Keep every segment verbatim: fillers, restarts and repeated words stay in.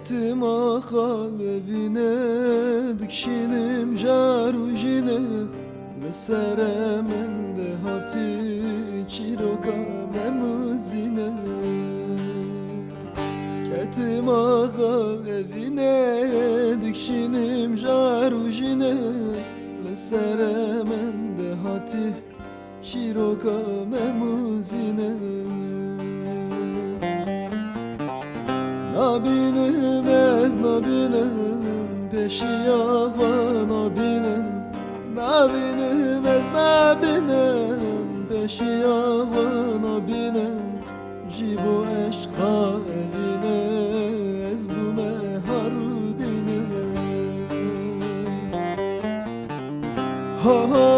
Tima xwe vevîne dikşînim jar û jîne, li serê min de hatî çîroka Mem û Zîne. Ketima xwe vevîne dikşînim jar û jîne, li serê min de hatî çîroka Mem û Zîne. Nabînim ez, nabînim, pêşiya xwe nabînim. Nabînim ez, nabînim, pêşiya xwe nabînim. Ji bo eşqa evîne ez bûme har û dîne. Ha ha,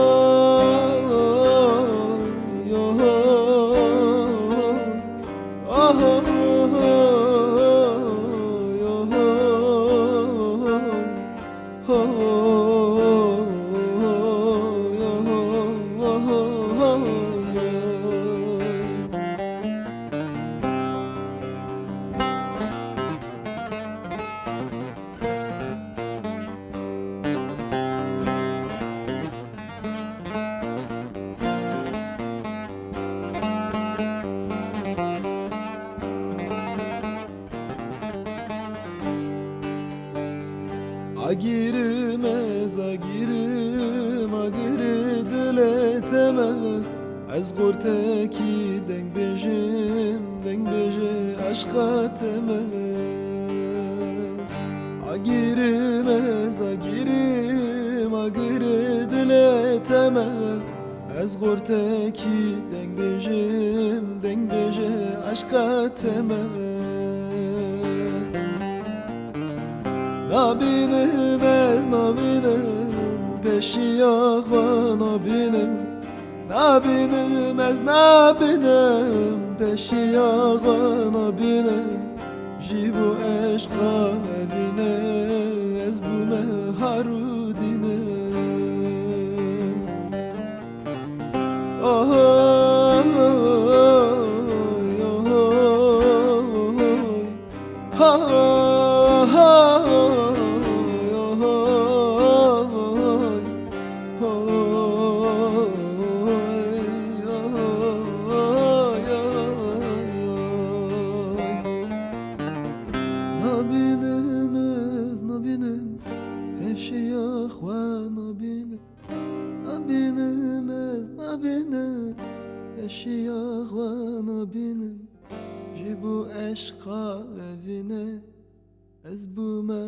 yo ho, ah ho, yo ho. Agîrim ez, agîrim, agirî dilê te me. Ez xortekî deng bêjim, deng bêje eşqa te me. Agîrim ez, agîrim, agirî dilê te me. Ez xortekî deng bêjim, deng bêje eşqa te me. Nabînim ez, nabînim, pêşiya xwe nabînim. Nabînim ez, nabînim, pêşiya xwe nabînim. Ji bo eşqa evîne ez bûme har û dîne. Nabînim ez, nabînim, pêşiya xwe nabînim. Nabînim ez, nabînim, pêşiya xwe nabînim. Ji bo eşqa evîne ez bûme